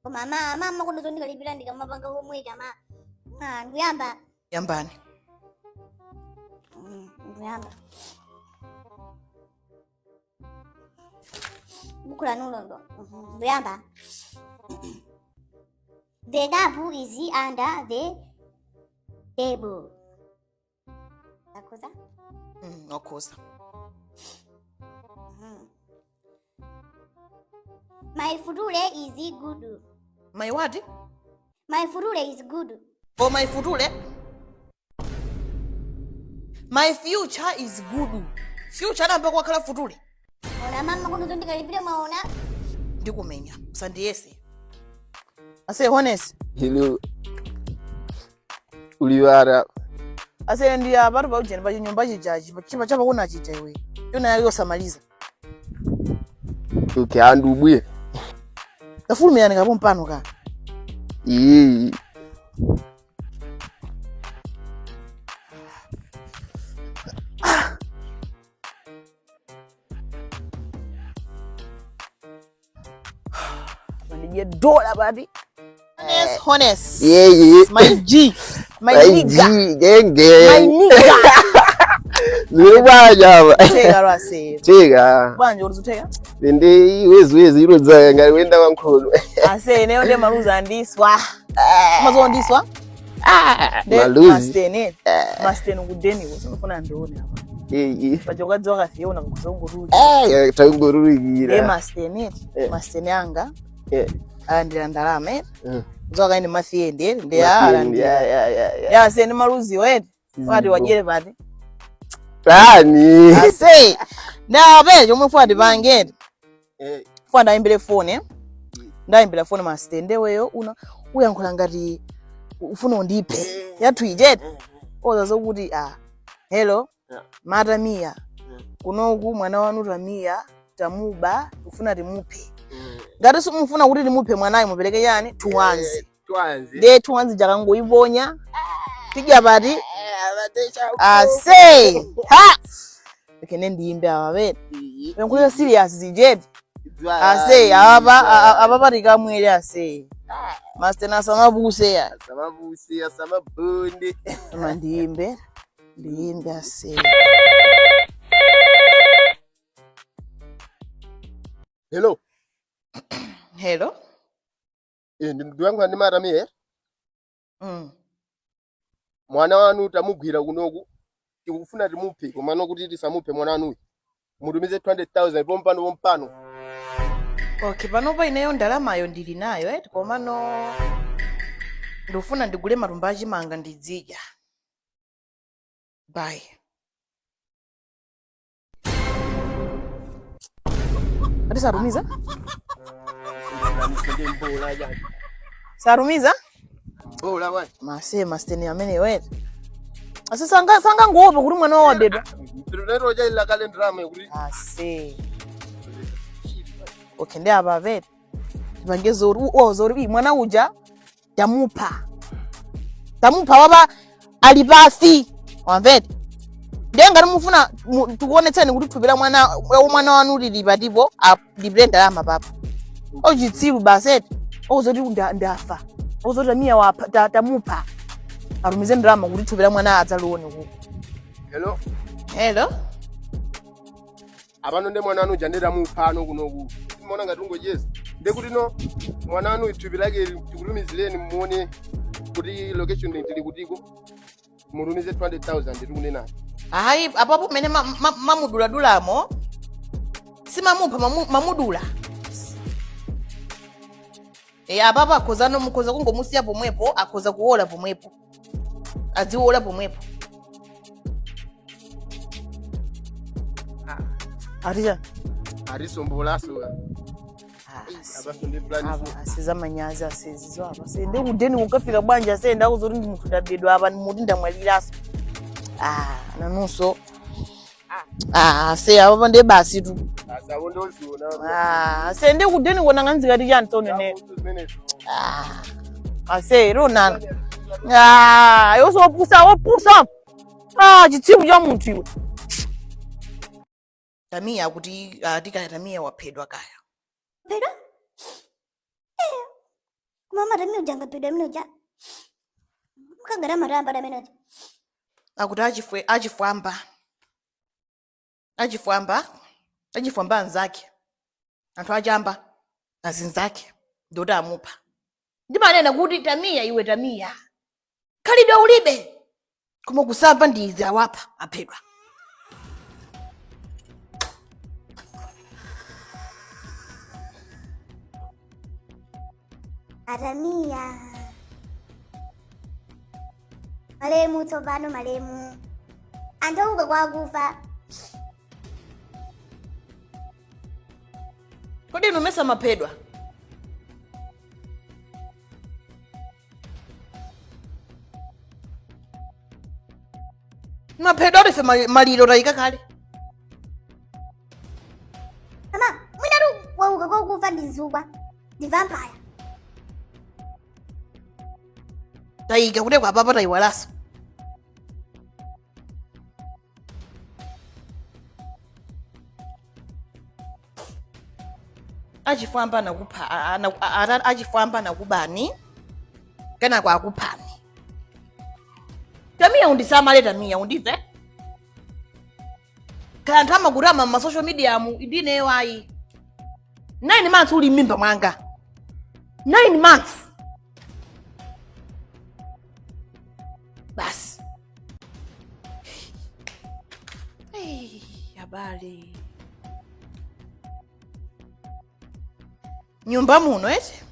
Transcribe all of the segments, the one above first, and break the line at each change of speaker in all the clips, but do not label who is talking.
Koma ama amakonda zondikalipira ndikamapanga homework ama. Ah, ndikuyamba.
Yambani.
Ndikuyamba. Buku lanulo ndo. Ndikuyamba. The cup is under the table. Ndakhoza?
Wakhoza.
My futule is good.
My what?
My futule is good.
Oh, my futule? My future is good. Future anayamba kwakhala futule.
Ona mama kuno zondikalipira mwaona.
Ndikumenya. Usandiyese. Ase honest.
Hello. Uliwara.
Ase ndi apatu pa ujeni pa chinyumba chija chipa chapa kuna chija iwe. Yona yake osamaliza.
Okay, andu ubwiye.
Tafulumira ndikapompano ka.
Iyi.
Mandidye dola pati. Honest, honest.
Yeah, yeah.
My G. My
My
nigga.
G, gang, gang.
My nigga.
Ziri bwanja apa.
Teka lwase.
Teka.
Bwanja ulizuteka?
Ndi wezi wezi ilodza ngati wenda wankhono.
Ase neyo ndi maluzi andiswa. Mazo ndiswa? Ndi
Maluzi.
Masteni. Masteni kudeni kusofuna ndione apa.
Eh, eh.
Pachoka kafiona kuzongurudi.
Eh, tangururikira.
Ndi masteni.
Eh.
Masteni anga.
Eh.
Alandira ndalama eh.
Eh.
Zoka ine mafiende ndi
Mafiende,
alandira.
ya, ya, ya, ya.
Ya ase ndi maluzi wetu. Wati wajere pati.
Tani.
Ase. Ndabe chomwe fuwa ndipangeni.
Eh.
Fuwa ndayimbire foni eh. Ndayimbira foni masitende weyo una uyankhula ngati ufuna undiphe. Yathu ijeti. Oza zokuti ah hello
Yeah.
matamiya. Kunoku mwana wanu Tamiya tamuba ufuna timuphe. Ngati simufuna kuti timuphe mwanayo mupereke yani tuwanzi.
Twanzi.
Ndiye tuwanzi jakangoiponya. Tidya pati. Ase. Ha. Okay, ndiyimbe awa pete. Yankhula serious zijeti. Ase apa apa tikamwere ase. Master nasamabuse ya.
Asamabuse, asamabonde.
Koma ndiyimbe. Ndiyimbe ase.
Hello.
Hello.
Eh, ndikuyankhula ndi Matamiya. Mwana wanu tamugwira kunoku. Tikufuna timuphe, komano kuti tisamuphe mwana wanuyu. Mutumize 200,000 pompano pompano.
Okay, panopa ineyo ndalamayo ndili nayo eh, komano ndikufuna ndigule matumba achimanga ndizidya. Bye. Ati sarumiza? Sarumiza?
Bola bwana.
Mase masteni amene wetu. Ase sanga sanga ngopa kuti mwana wabedwa.
Lero jaila kale ndrama kuti
Ase. Okay, ndi apa vete. Tipange zori oh zori mwana uja tamupha. Tamupha wapa ali pasi. Wamvete? Ndiye ngati mufuna tikuonetseni kuti thupi la mwana mwana wanu lili patipo lipire ndalama papa. Ochitsiru baseti. Ozoti ndafa. Ozoti Tamiya wapha tamupha. Atumize ndalama kuti thupi la mwana adzalione kuko.
Hello.
Hello.
Apano ndi mwana wanu uja nditamupha ano kunoku. Simuona ngati ungocheza. Ndekuti no mwana wanu thupi lake tikutumizireni muone kuti location tili kutiko. Mutumize 200,000 tikunena.
Hayi apapo mene mamuduladulamo simamupha mamudula. E apapo akhoza no mukhoza kungomusiya pomwepo akhoza kuwola pomwepo. Adziwola pomwepo. Atija.
Arisombolaso.
Asizamanyazi asizizo apa sende kudeni kukafika bwanja sende akuzoti ndi munthu ndabedwa apa muti ndamwaliraso. Ah, nanunso. Ah, se apa ndiye basi tu. Ah, sende kudeni kuona nganzikati chani tsono ne. Ah, ase ronana. Ah, iwo wopusa wopusa. Ah, chitsiru cha munthu iwe. Tamiya kuti tikaya Tamiya waphedwa kaya.
Phedwa? Mama Tamiya uja angaphedwa amene uja. Mkangara amatamba amene uja.
Akuti achifwe achifwamba achifwamba achifwamba anzake, anthu achamba azinzake, ndoti amupha. Ndimanena kuti Tamiya, iwe Tamiya, khalidwe ulibe, koma kusamba ndiizi, awapha, aphedwa.
Atamiya. Malemu tsopano, malemu. Anthu auka kwa akufa.
Kodi inu mesa maphedwa? Maphedwa alife, maliro tayika kale.
Mama, mwinatu wauka kwa akufa ndi mzukwa. Ndi vampire.
Tayika kuti kwapapa tayiwalaso. Achifwamba anakupha, achifwamba anakubani, kenako akuphani. Tamiya, undisamale Tamiya, undive kaya anthu amakutama ma social media mu ndineyo ayi. 9 months uli m'mimba mwanga, 9 months basi. Ei, abale, nyumba muno eti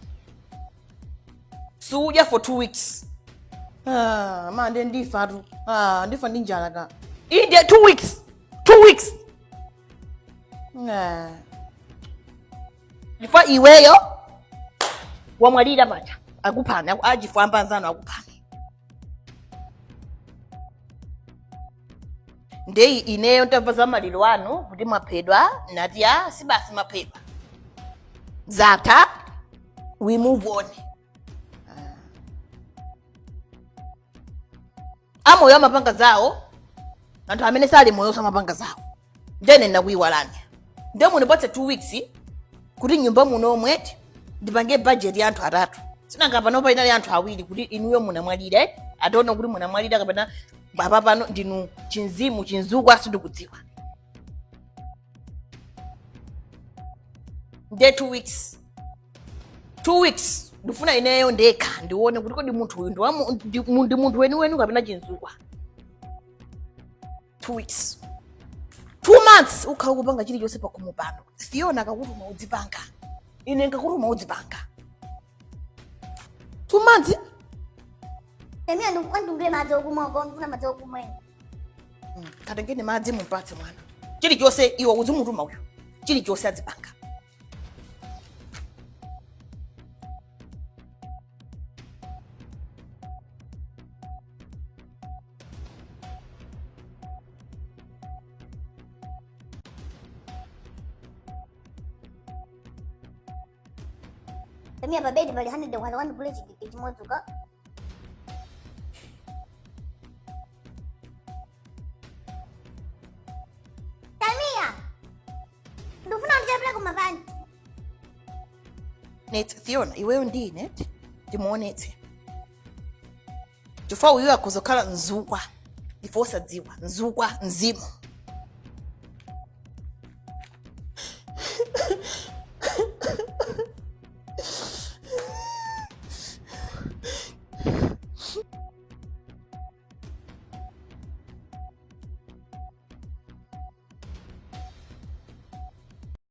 sudya for 2 weeks. Ah, mande ndifa tu. Ah, ndifa ndi njala ka inde 2 weeks, 2 weeks. Ah. Ndifa iweyo wamwalira paja, akuphani achifwamba anzanu akuphani. Ndeyi ineyo ntamva za maliro anu kuti mwaphedwa, nati a si basi, maphedwa, zatha, we move on. Amoyo amapanga zawo, anthu amene sali moyo samapanga zawo. Ndene ndakuyiwalani, nde munipatse 2 weeks kuti nyumba muno mweti ndipange budget ya anthu atatu. Sinanga panopa inali anthu awiri, kuti inuyo munamwalira, ationa kuti munamwalira kapena baba pano ndinu chinzimu chinzukwa, sindikudziwa. Nde 2 weeks, 2 weeks ndifuna ineyo ndekha ndione kuti kodi munthu uyu ndi munthu weniweni kapena chinzukwa. 2 weeks, 2 months ukhala ukupanga chilichonse pakhomo pano. Fiona akakutuma udzipanga, ine nkakutuma udzipanga. 2 months.
Tamiya, ndikundungire madzi okumwa uko, ndifuna madzi okumwa ine.
Katengeni madzi mupatse mwana. Chilichonse iwe uzimutuma uyu, chilichonse adzipanga.
Tamiya, pa bedi pali 100 kwacha, wandigule chigege chimodzi uko. Tamiya, ndikufuna ndichapira kumapanti.
Net Fiona, iweyo ndine timuonetse chifukwa uyu akuzokhala mzukwa, ife osadziwa, mzukwa, mzimu.